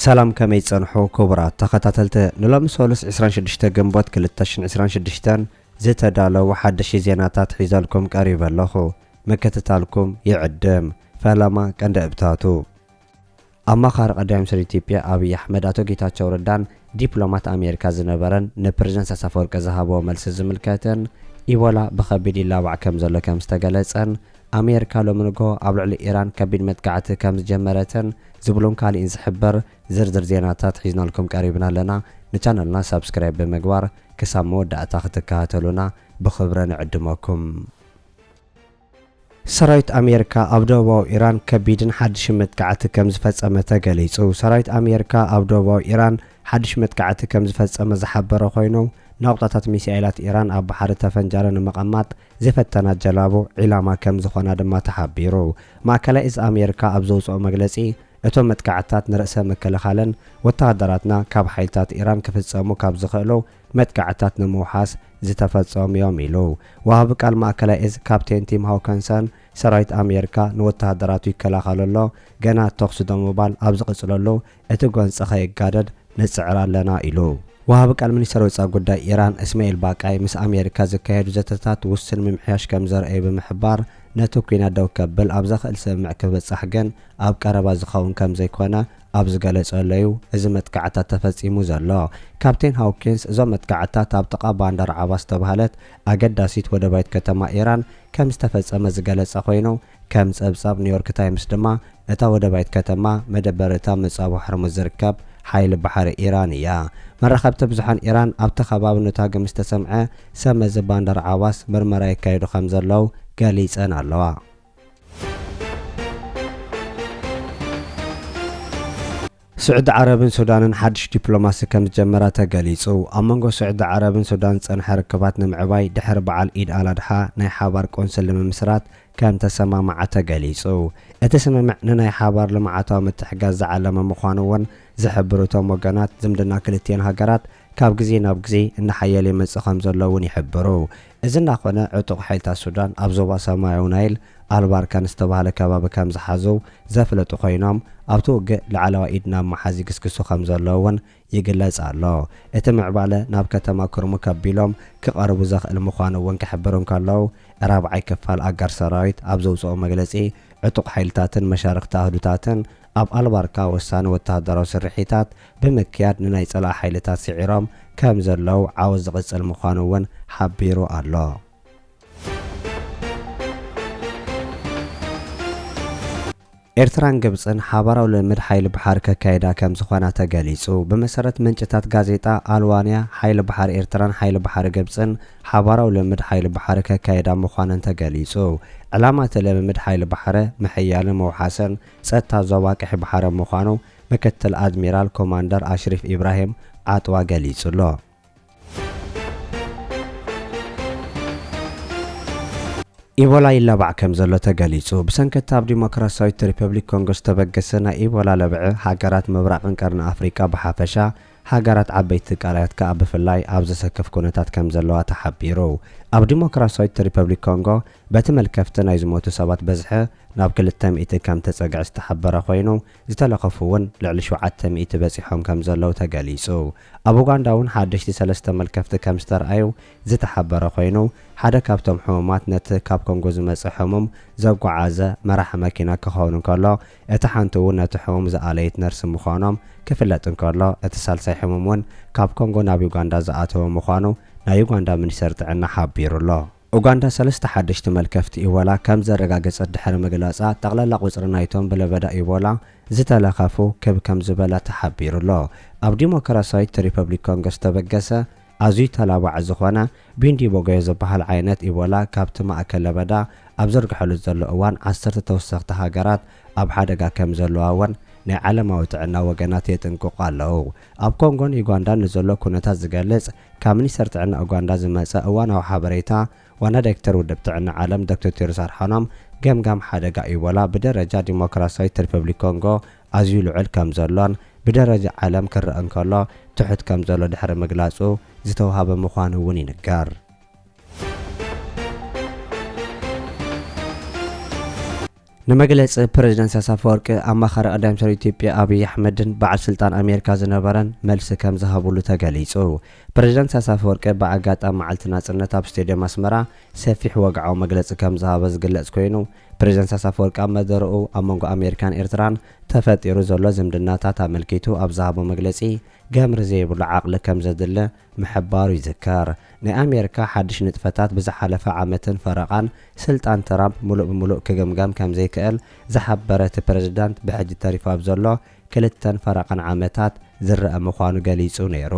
ሰላም፣ ከመይ ጸንሑ ክቡራት ተኸታተልቲ? ንሎሚ ሰሉስ ዕስራን ሽዱሽተ ግንቦት ክልተ ሽሕን ዕስራን ሽዱሽተን ዝተዳለዉ ሓደሽቲ ዜናታት ሒዘልኩም ቀሪበ ኣለኹ። ምክትታልኩም ይዕድም። ፈለማ ቀንዲ እብታቱ። ኣማኻሪ ቀዳማይ ሚኒስትር ኢትዮጵያ ኣብይ ኣሕመድ ኣቶ ጌታቸው ረዳን ዲፕሎማት ኣሜሪካ ዝነበረን ንፕሬዝደንት ኢሳያስ ኣፈወርቂ ዝሃብዎ መልሲ ዝምልከትን ኢቦላ ብኸቢድ ይላባዕ ከም ዘሎ ከም ዝተገለጸን ኣሜሪካ ሎሚ ንግሆ ኣብ ልዕሊ ኢራን ከቢድ መጥቃዕቲ ከም ዝጀመረትን ዝብሉን ካሊእን ዝሕብር ዝርዝር ዜናታት ሒዝናልኩም ቀሪብና ኣለና። ንቻነልና ሳብስክራይብ ብምግባር ክሳብ መወዳእታ ክትከታተሉና ብኽብሪ ንዕድመኩም። ሰራዊት ኣሜሪካ ኣብ ደቡባዊ ኢራን ከቢድን ሓድሽን መጥቃዕቲ ከም ዝፈጸመ ተገሊጹ። ሰራዊት ኣሜሪካ ኣብ ደቡባዊ ኢራን ሓድሽ መጥቃዕቲ ከም ዝፈጸመ ዝሓበረ ኮይኑ፣ ናቑጣታት ሚሳኤላት ኢራን ኣብ ባሕሪ ተፈንጃረ ንምቕማጥ ዝፈተና ጀላቡ ዒላማ ከም ዝኾና ድማ ተሓቢሩ። ማእከላይ እዝ ኣሜሪካ ኣብ ዘውጽኦ መግለጺ፣ እቶም መጥቃዕትታት ንርእሰ ምክልኻልን ወተሃደራትና ካብ ሓይልታት ኢራን ክፍጸሙ ካብ ዝኽእሉ መጥቃዕትታት ንምውሓስ ዝተፈጸሙ እዮም ኢሉ። ወሃቢ ቃል ማእከላይ እዝ ካፕቴን ቲም ሃውከንሰን፣ ሰራዊት ኣሜሪካ ንወተሃደራቱ ይከላኸሎ ኣሎ፣ ገና ተኹሲ ደው ምባል ኣብ ዝቕጽለሉ እቲ ጎንጺ ከይጋደድ ንጽዕር ኣለና ኢሉ። ወሃቢ ቃል ሚኒስተር ወጻኢ ጉዳይ ኢራን እስማኤል ባቃይ ምስ ኣሜሪካ ዝካየዱ ዘተታት ውሱን ምምሕያሽ ከም ዘርኣዩ ብምሕባር፣ ነቲ ኲናት ደው ከብል ኣብ ዘኽእል ስምምዕ ክበጻሕ ግን ኣብ ቀረባ ዝኸውን ከም ዘይኮነ ኣብ ዝገለጸሉ እዩ እዚ መጥቃዕታት ተፈጺሙ ዘሎ። ካፕቴን ሃውኪንስ እዞም መጥቃዕታት ኣብ ጥቓ ባንደር ዓባስ ዝተባህለት ኣገዳሲት ወደባዊት ከተማ ኢራን ከም ዝተፈጸመ ዝገለጸ ኮይኑ፣ ከም ጸብጻብ ኒውዮርክ ታይምስ ድማ እታ ወደባዊት ከተማ መደበሪታ ምጻብ ባሕሪ ዝርከብ ሓይሊ ባሕሪ ኢራን እያ። መራኸብቲ ብዙሓን ኢራን ኣብቲ ከባቢ ነታጒ ምስ ተሰምዐ፣ ሰብ መዚ ባንደር ዓባስ ምርመራ የካይዱ ከም ዘለዉ ገሊጸን ኣለዋ። ስዑዲ ዓረብን ሱዳንን ሓድሽ ዲፕሎማሲ ከም ዝጀመራ ተገሊጹ። ኣብ መንጎ ስዑዲ ዓረብን ሱዳን ዝጸንሐ ርክባት ንምዕባይ ድሕሪ በዓል ኢድ ኣል ኣድሓ ናይ ሓባር ቆንስል ንምምስራት ከም ተሰማምዓ ተገሊጹ። እቲ ስምምዕ ንናይ ሓባር ልምዓታዊ ምትሕጋዝ ዝዓለመ ምዃኑ እውን ዝሕብሩ እቶም ወገናት፣ ዝምድና ክልቲኤን ሃገራት ካብ ግዜ ናብ ግዜ እናሓየለ ይመጽእ ከም ዘሎ እውን ይሕብሩ። እዚ እናኾነ፣ ዕጡቕ ሓይልታት ሱዳን ኣብ ዞባ ሰማያዊ ናይል ኣልባርካን ዝተባህለ ከባቢ ከም ዝሓዙ ዘፍለጡ ኮይኖም፣ ኣብቲ ውግእ ላዕለዋይ ኢድ ናብ ምሓዝ ይግስግሱ ከም ዘለዉ እውን ይግለጽ ኣሎ። እቲ ምዕባለ ናብ ከተማ ክርሙክ ኣቢሎም ክቐርቡ ዘኽእል ምዃኑ እውን ክሕብሩ እንከለዉ፣ ራብዓይ ክፋል ኣጋር ሰራዊት ኣብ ዘውጽኦ መግለጺ፣ ዕጡቕ ሓይልታትን መሻርኽቲ ኣህዱታትን ኣብ ኣልባርካ ወሳኒ ወተሃደራዊ ስርሒታት ብምክያድ ንናይ ጸላኢ ሓይልታት ስዒሮም ከም ዘለዉ ዓወት ዝቕጽል ምዃኑ እውን ሓቢሩ ኣሎ። ኤርትራን ግብጽን ሓባራዊ ልምምድ ሓይሊ ባሕሪ ከካይዳ ከም ዝኾና ተገሊጹ። ብመሰረት ምንጭታት ጋዜጣ ኣልዋንያ፣ ሓይሊ ባሕሪ ኤርትራን ሓይሊ ባሕሪ ግብጽን ሓባራዊ ልምምድ ሓይሊ ባሕሪ ከካይዳ ምዃነን ተገሊጹ። ዕላማ እቲ ልምምድ ሓይሊ ባሕሪ ምሕያልን ምውሓስን ጸጥታ ዞባ ቀይሕ ባሕሪ ምዃኑ ምክትል ኣድሚራል ኮማንደር ኣሽሪፍ ኢብራሂም ዓጥዋ ገሊጹ ኣሎ። ኢቦላ ይላባዕ ከም ዘሎ ተገሊጹ። ብሰንኪ እቲ ኣብ ዲሞክራሲያዊት ሪፐብሊክ ኮንጎ ዝተበገሰ ናይ ኢቦላ ለብዒ፣ ሃገራት ምብራቕን ቀርኒ ኣፍሪቃ ብሓፈሻ፣ ሃገራት ዓበይቲ ትካላት ከኣ ብፍላይ ኣብ ዘሰክፍ ኩነታት ከም ዘለዋ ተሓቢሩ። ኣብ ዲሞክራሲያዊት ሪፐብሊክ ኮንጎ በቲ መልከፍቲ ናይ ዝሞቱ ሰባት ብዝሒ ናብ ክልተ ሚእቲ ከም ተጸግዐ ዝተሓበረ ኮይኑ፣ ዝተለኸፉ እውን ልዕሊ ሸውዓተ ሚእቲ በጺሖም ከም ዘለዉ ተገሊጹ። ኣብ ኡጋንዳ እውን ሓደሽቲ ሰለስተ መልከፍቲ ከም ዝተርኣዩ ዝተሓበረ ኮይኑ፣ ሓደ ካብቶም ሕሙማት ነቲ ካብ ኮንጎ ዝመጸ ሕሙም ዘጓዓዘ መራሒ መኪና ክኸውን እንከሎ፣ እቲ ሓንቲ እውን ነቲ ሕሙም ዝኣለየት ነርስ ምዃኖም ክፍለጥ እንከሎ፣ እቲ ሳልሳይ ሕሙም እውን ካብ ኮንጎ ናብ ዩጋንዳ ዝኣተወ ምዃኑ ናይ ዩጋንዳ ሚኒስተር ጥዕና ሓቢሩ ኣሎ። ኡጋንዳ ሰለስተ ሓደሽቲ መልከፍቲ ኢቦላ ከም ዘረጋገጸት ድሕሪ ምግላጻ፣ ጠቕላላ ቁጽሪ ናይቶም ብለበዳ ኢቦላ ዝተለኸፉ ክብ ከም ዝበለ ተሓቢሩ ኣሎ። ኣብ ዲሞክራሲያዊት ሪፐብሊክ ኮንጎ ዝተበገሰ ኣዝዩ ተላባዒ ዝኾነ ቢንዲ ቦጎዮ ዝበሃል ዓይነት ኢቦላ ካብቲ ማእከል ለበዳ ኣብ ዝርግሐሉ ዘሎ እዋን፣ ዓሰርተ ተወሰኽቲ ሃገራት ኣብ ሓደጋ ከም ዘለዋ እውን ናይ ዓለማዊ ጥዕና ወገናት የጥንቅቑ ኣለዉ። ኣብ ኮንጎን ዩጋንዳን ንዘሎ ኩነታት ዝገልጽ ካብ ሚኒስተር ጥዕና ኡጋንዳ ዝመጸ እዋናዊ ሓበሬታ፣ ዋና ዳይሬክተር ውድብ ጥዕና ዓለም ዶክተር ቴድሮስ ኣድሓኖም፣ ገምጋም ሓደጋ ኢቦላ ብደረጃ ዲሞክራሲያዊት ሪፐብሊክ ኮንጎ ኣዝዩ ልዑል ከም ዘሎን ብደረጃ ዓለም ክረአ እንከሎ ትሑት ከም ዘሎ ድሕሪ ምግላጹ ዝተውሃበ ምዃኑ እውን ይንገር። ንመግለጺ ፕረዚደንት ኢሳያስ ኣፈወርቂ ኣማኻሪ ቀዳማይ ሚኒስትር ኢትዮጵያ ኣብይ ኣሕመድን በዓል ስልጣን ኣሜሪካ ዝነበረን መልሲ ከም ዝሃብሉ ተገሊጹ። ፕረዚደንት ኢሳያስ ኣፈወርቂ ብኣጋጣሚ መዓልቲ ናጽነት ኣብ ስቴድየም ኣስመራ ሰፊሕ ወግዓዊ መግለጺ ከም ዝሃበ ዝግለጽ ኮይኑ፣ ፕረዚደንት ኢሳያስ ኣፈወርቂ ኣብ መደረኡ ኣብ መንጎ ኣሜሪካን ኤርትራን ተፈጢሩ ዘሎ ዝምድናታት ኣመልኪቱ ኣብ ዝሃቦ መግለጺ፣ ገምሪ ዘይብሉ ዓቕሊ ከም ዘድሊ ምሕባሩ ይዝከር። ናይ ኣሜሪካ ሓድሽ ንጥፈታት ብዝሓለፈ ዓመትን ፈረቓን ስልጣን ትራምፕ ምሉእ ብምሉእ ክግምገም ከም ዘይክእል ዝሓበረ እቲ ፕረዚዳንት፣ ብሕጂ ተሪፉ ኣብ ዘሎ ክልተን ፈረቓን ዓመታት ዝረአ ምዃኑ ገሊጹ ነይሩ።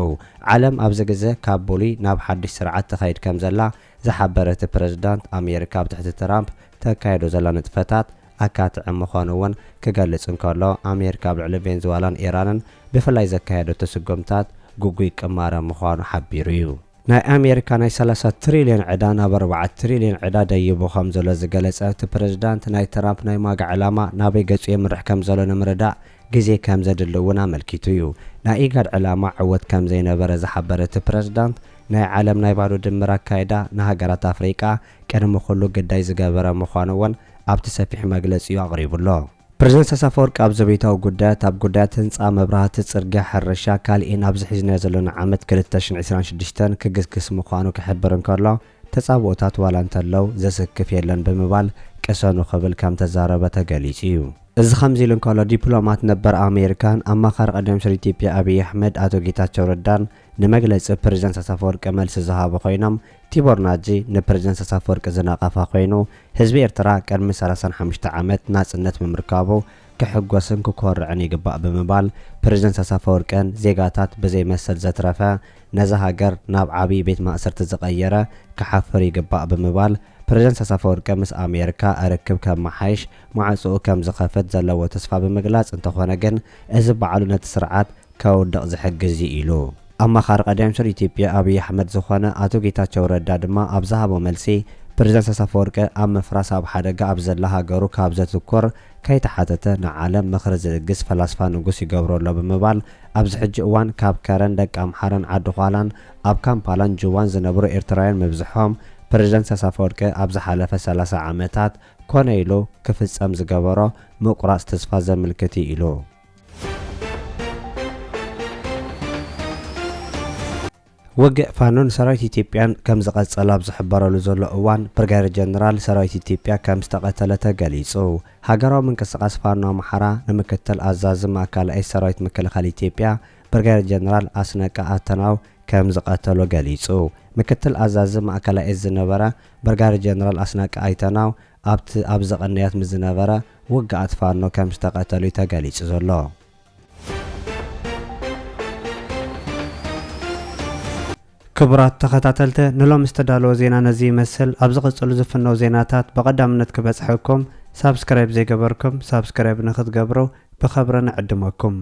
ዓለም ኣብዚ ግዜ ካብ ብሉይ ናብ ሓድሽ ስርዓት ትኸይድ ከም ዘላ ዝሓበረ እቲ ፕረዚዳንት፣ ኣሜሪካ ኣብ ትሕቲ ትራምፕ ተካይዶ ዘላ ንጥፈታት ኣካትዒ ምዃኑ እውን ክገልጽ እንከሎ፣ ኣሜሪካ ኣብ ልዕሊ ቬንዙዋላን ኢራንን ብፍላይ ዘካየደቶ ስጉምታት ግጉይ ቅማረ ምዃኑ ሓቢሩ እዩ። ናይ ኣሜሪካ ናይ ሰላሳ ትሪልዮን ዕዳ ናብ ኣርባዓ ትሪልዮን ዕዳ ደይቡ ከም ዘሎ ዝገለጸ እቲ ፕረዚዳንት፣ ናይ ትራምፕ ናይ ማጋ ዕላማ ናበይ ገጹ የምርሕ ከም ዘሎ ንምርዳእ ግዜ ከም ዘድሊ እውን ኣመልኪቱ እዩ። ናይ ኢጋድ ዕላማ ዕወት ከም ዘይነበረ ዝሓበረ እቲ ፕረዚዳንት፣ ናይ ዓለም ናይ ባዶ ድምር ኣካይዳ ንሃገራት ኣፍሪቃ ቅድሚ ኩሉ ግዳይ ዝገበረ ምዃኑ እውን ኣብቲ ሰፊሕ መግለጺኡ ኣቕሪቡ ኣሎ። ፕረዚደንት ኢሳያስ ኣፈወርቂ ኣብ ዘቤታዊ ጉዳያት፣ ኣብ ጉዳያት ህንጻ፣ መብራህቲ፣ ጽርግያ፣ ሕርሻ፣ ካልእን ኣብዚ ሒዝናዮ ዘለና ዓመት ክልተ ሽሕን ዕስራን ሽዱሽተን ክግስግስ ምዃኑ ክሕብር እንከሎ፣ ተጻብኦታት ዋላ እንተለው ዘስክፍ የለን ብምባል ቅሰኑ ክብል ከም ተዛረበ ተገሊጹ እዩ። እዚ ከምዚ ኢሉ እንከሎ፣ ዲፕሎማት ነበር ኣሜሪካን ኣማኻሪ ቀዳማይ ሚኒስትር ኢትዮጵያ ኣብይ ኣሕመድ ኣቶ ጌታቸው ረዳን ንመግለጺ ፕረዚደንት ኢሳያስ ኣፈወርቂ መልሲ ዝሃቡ ኮይኖም፣ ቲቦር ናጂ ንፕረዚደንት ኢሳያስ ኣፈወርቂ ዝነቐፈ ኮይኑ፣ ህዝቢ ኤርትራ ቅድሚ ሰላሳን ሓሙሽተ ዓመት ናጽነት ብምርካቡ ክሕጎስን ክኮርዕን ይግባእ ብምባል፣ ፕረዚደንት ኢሳያስ ኣፈወርቅን ዜጋታት ብዘይ መሰል ዘትረፈ፣ ነዛ ሃገር ናብ ዓቢ ቤት ማእሰርቲ ዝቐየረ ክሓፍር ይግባእ ብምባል፣ ፕረዚደንት ኢሳያስ ኣፈወርቂ ምስ ኣሜሪካ ርክብ ከመሓይሽ ማዕጾኡ ከም ዝኸፍት ዘለዎ ተስፋ ብምግላጽ፣ እንተኾነ ግን እዚ ባዕሉ ነቲ ስርዓት ከውድቕ ዝሕግዝ እዩ ኢሉ። ኣማኻሪ ቀዳማይ ሚኒስትር ኢትዮጵያ ኣብይ ኣሕመድ ዝኾነ ኣቶ ጌታቸው ረዳ ድማ ኣብ ዝሃቦ መልሲ፣ ፕረዚደንት ኢሳያስ ኣፈወርቂ ኣብ ምፍራስ ኣብ ሓደጋ ኣብ ዘላ ሃገሩ ካብ ዘትኩር ከይተሓተተ ንዓለም ምኽሪ ዝልግስ ፈላስፋ ንጉስ ይገብሮ ኣሎ ብምባል፣ ኣብዚ ሕጂ እዋን ካብ ከረን ደቂ ኣምሓራን ዓዲ ዃላን ኣብ ካምፓላን ጅዋን ዝነብሩ ኤርትራውያን ምብዝሖም ፕረዚደንት ኢሳያስ ኣፈወርቂ ኣብ ዝሓለፈ ሰላሳ ዓመታት ኮነ ኢሉ ክፍጸም ዝገበሮ ምቁራጽ ተስፋ ዘምልክት እዩ ኢሉ። ውግእ ፋኖን ሰራዊት ኢትዮጵያን ከም ዝቐጸለ ኣብ ዝሕበረሉ ዘሎ እዋን፣ ብርጋዴር ጀነራል ሰራዊት ኢትዮጵያ ከም ዝተቐተለ ተገሊጹ። ሃገራዊ ምንቅስቓስ ፋኖ ኣምሓራ ንምክትል ኣዛዚ ማእከላይ ሰራዊት ምክልኻል ኢትዮጵያ ብርጋዴር ጀነራል ኣስነቀ ኣተናው ከም ዝቐተሎ ገሊጹ። ምክትል ኣዛዚ ማእከላይ እዝ ዝነበረ ብርጋዴር ጀነራል ኣስነቀ ኣይተናው ኣብቲ ኣብ ዝቕንያት ምስ ዝነበረ ውግኣት ፋኖ ከም ዝተቐተሉ እዩ ተገሊጹ ዘሎ። ክቡራት ተኸታተልቲ፣ ንሎሚ ዝተዳለወ ዜና ነዚ ይመስል። ኣብ ዝቕጽሉ ዝፍነው ዜናታት ብቐዳምነት ክበጽሐኩም፣ ሳብስክራይብ ዘይገበርኩም ሳብስክራይብ ንኽትገብሩ ብኽብሪ ንዕድመኩም።